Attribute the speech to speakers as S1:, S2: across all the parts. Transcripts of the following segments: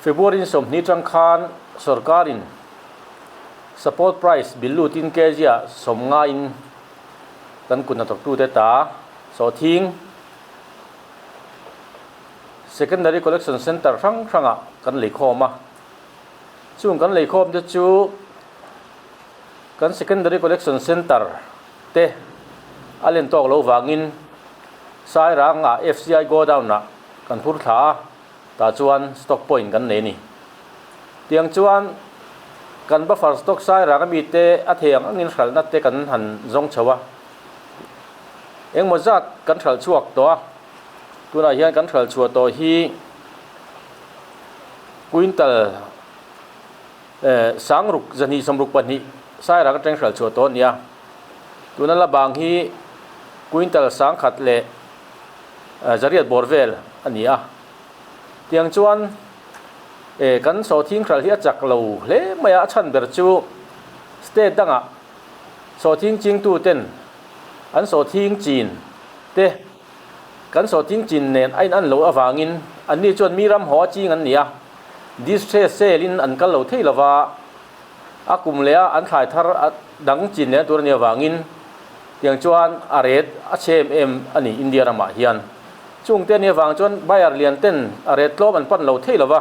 S1: February ni 20 tang khan sorkarin support price bil lutin kg ah 50 in kan kut hnathawktute ta sawhthing Secondary Collection Centre hrang hrangah kan lei khawm a. Chung kan lei khawm te chu kan Secondary Collection Centre te a len tawk lo vangin Sairanga FCI Godown ah kan phur thla a, tah chuan stock point kan nei a ni. Tiang chuan kan buffer stock Sairanga mite a thei ang angin hralhna te kan han zawng chho a, engmaw zat kan hralh chhuak tawh a, tunah hian kan hralh chhuah tawh hi quintal sangruk zahnih sawmruk pahnih Sairanga atang hralh chhuah tawh a ni a. Tuna la bang hi quintal sangkhat leh zariat bawr vel a ni a. Tiang chuan kan sawhthing hralh hi a chak lo hle mai a, a chhan ber chu state dangah sawhthing chingtu ten an sawhthing chin te kan sawhthing chin nen a in an loh avangin anni chuan mi ram haw a ching an ni a, distress sale in an kal lo thei lova. A kum leh a an thlai thar dang chin leh tur a nih avangin tiang chuan a ret a chhe em em a ni India ramah hian. Chung te nih avang chuan buyer lian ten a ret tlawm an pan lo thei lova,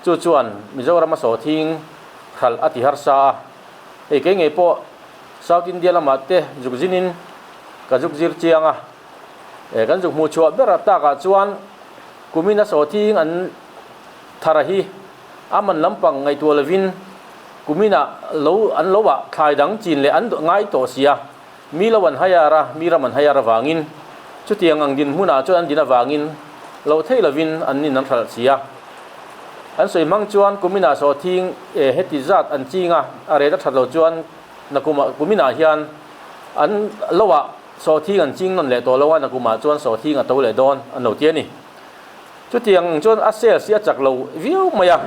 S1: chu chuan Mizoram a sawhthing hralh a ti harsa a. Hei kei ngei pawh South India lamah te zuk zinin ka zuk zir chiang a, kan zuk hmuh chhuah ber takah chuan kumin a sawhthing an thar a hi A man lampang ngaihtuah lovin kuminah lo an lo ah thlai dang chin leh an ngai tawh si a, mi lo an hire a, mi ram an hire avangin chutiang ang dinhmunah chuan an din avangin loh theih lovin an nin an hralh si a. An sawi hmang chuan kuminah sawhthing e heti zat an ching a, a ret a that lo chuan nakumah kuminah hian an lo ah sawhthing an ching nawn leh tawh lo a, nakumah chuan sawhthing a to leh dawn an lo ti a ni. Chutiang chuan a sales hi a chak lo viau mai a.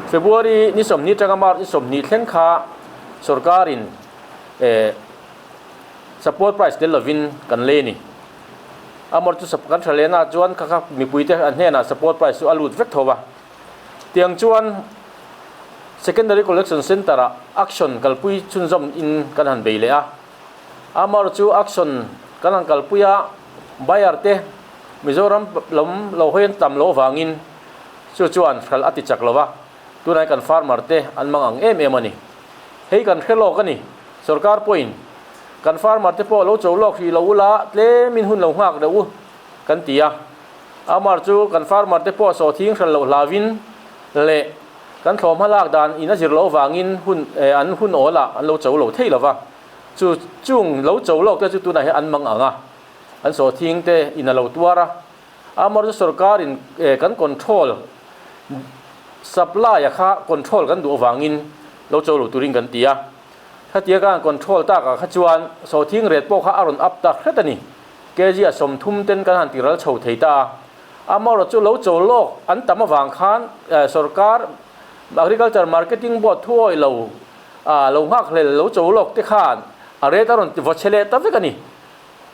S1: February ni 20 atanga March ni 20 thleng kha sorkarin support price tel lovin kan lei a ni. Amawr chu kan tha lehna chuan kha kha mipuite an hnenah support price chu a lut vek tho va. Tiang chuan Secondary Collection Centre ah action kalpui chhunzawm in kan han bei leh a. Amawr chu action kan han kalpui a, buyer te Mizoram lam lo hawi an tam loh avangin chu chuan hralh a ti chak lo va, tunah hian kan farmer te an mang ang em em a ni. Hei kan hre lawk a ni, sorkar pawhin kan farmer te pawh lo cho lawk hrih lo ula tlemin hun lo nghak deuh u kan ti a. Amar chu kan farmer te pawh sawhthing hralh loh hlauhin leh kan thlawhhma lak dan in a zir loh avangin hun an hun awlah an lo cho lo thei lo va, chu chung lo cho lawk te chu tunah hian an mang ang a. An sawhthing te in a lo tuar a, Amawrh chu sorkar in kan control supply a kha control kan duh avangin lo cho lo turin kan ti a. Khatia ka han control tak ah kha chuan sawhthing ret pawh kha a rawn up ta hret a ni. Kg a 30 ten kan han ti ral chho thei ta a. Amawrh chu lo cho lawk an tam avang khan sorkar Agriculture Marketing Board thu awih lo lo nghakhlel lo cho lawk te khan a ret a rawn ti vaw chhe leh ta vek a ni.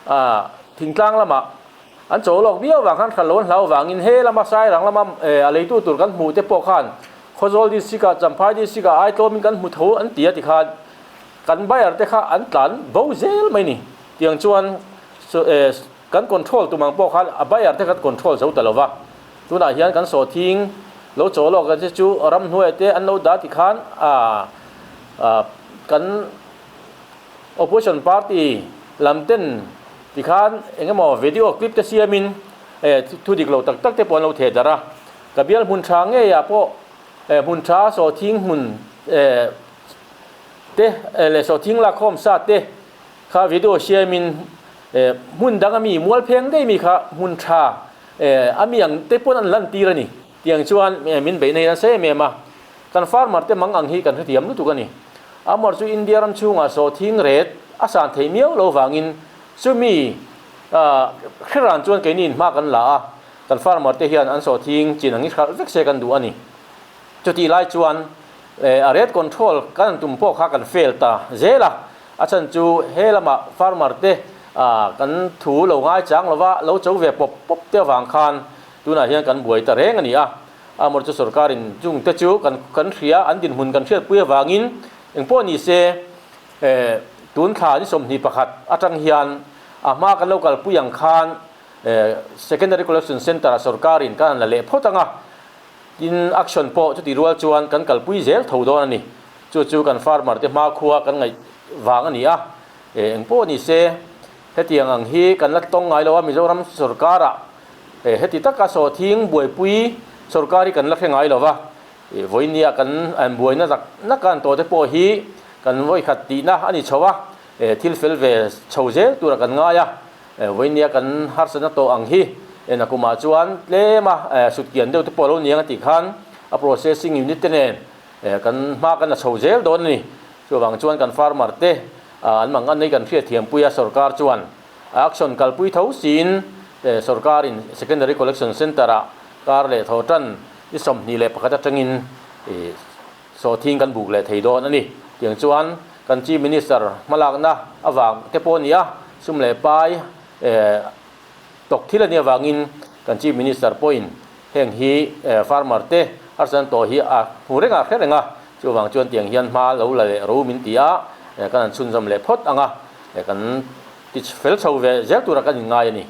S1: A thingtlang lamah an chaw lawk viau vang khan hral lo an hlau vangin he lama Sairang lama a leitu tur kan hmuh te pawh khan Khawzawl district ah Champhai district ah Aitlawmin kan hmu tho an ti a tikhan kan buyer te kha an tlan bo zel mai ni. Tiang chuan kan control tum ang pawh khan a buyer te kha control zo ta lo va. Tunah hian kan sawhthing lo chaw lawk te chu ramhnuai te an lo dah tikhan kan Opposition party lam ten tikhan eng emaw video clip te siamin thu dik lo tak tak te pawh an lo theh darh a. Ka bial hmun tha ngeiah pawh hmun tha sawhthing hmun te leh sawhthing lakkhawm sa te kha video siamin hmun dang ami mual pheng daih mi kha hmun tha ami ang te pawn an lan tir a ni. Tiang chuan min beih na hi nasa em em a, kan farmer te mang ang hi kan hrethiam lutuk a ni. Amor chu India ram chhungah sawhthing ret a san thei miau lo vangin chumi hreran chuan keini in hma kan la a, kan farmer te hian an sawhthing chin ang hi hralh vek se kan duh a ni. Chutih lai chuan a ret control kan tum pawh kha kan fail ta zel a, a chhan chu he lamah farmer te kan thu lo ngaichang lova lo cho ve pawp pawp te avang khan Tunah hian kan buai ta reng a ni a. Amor chu sorkarin chung te chu kan kan hria, an dinhmun kan hriatpui avangin engpawh ni se tun thla ni 21 atang hian a hma kan lo kalpui ang khan Secondary Collection Centre ah sorkarin kan han la leh phawt ang a, tin action pawh chuti rual chuan kan kalpui zel tho dawn a ni. Chu chu kan farmer te hmakhua kan ngaih vang a ni a, engpawh ni se hetiang ang hi kan la tawng ngai lo a, Mizoram sorkarah heti taka sawhthing buaipui sorkar hi kan la hre ngai lo va, vawinia kan buaina zak nak a an tawh te pawh hi kan vawikhat tihna a ni chho a, thil fel ve chho zel tura kan ngai a, vawinia kan harsatna tawh ang hi nakumah chuan tlema sutkian deuh te pawh a lo niang a tih khan a processing unit te nen kan hma kan la chho zel dawn a ni. Chuvang chuan kan farmer te an mang an nei kan hriatthiampui a, sorkar chuan action kalpui tho siin sorkarin Secondary Collection Centre-ah kar leh thaw tan ni 21 atangin sawhthing kan buk leh thei dawn a ni. Tiang chuan kan Chief Minister hmalakna avang te pawh a ni a, sum leh pai tawk thil a nih avangin kan Chief Minister pawhin heng hi farmer te harsatna tawh hi a hmu reng a, hre reng a, chuvang chuan tiang hian hma lo la leh ro min ti a, kan han chhunzawm leh phawt ang a, kan ti fel chho ve zel tura kan inngai a ni.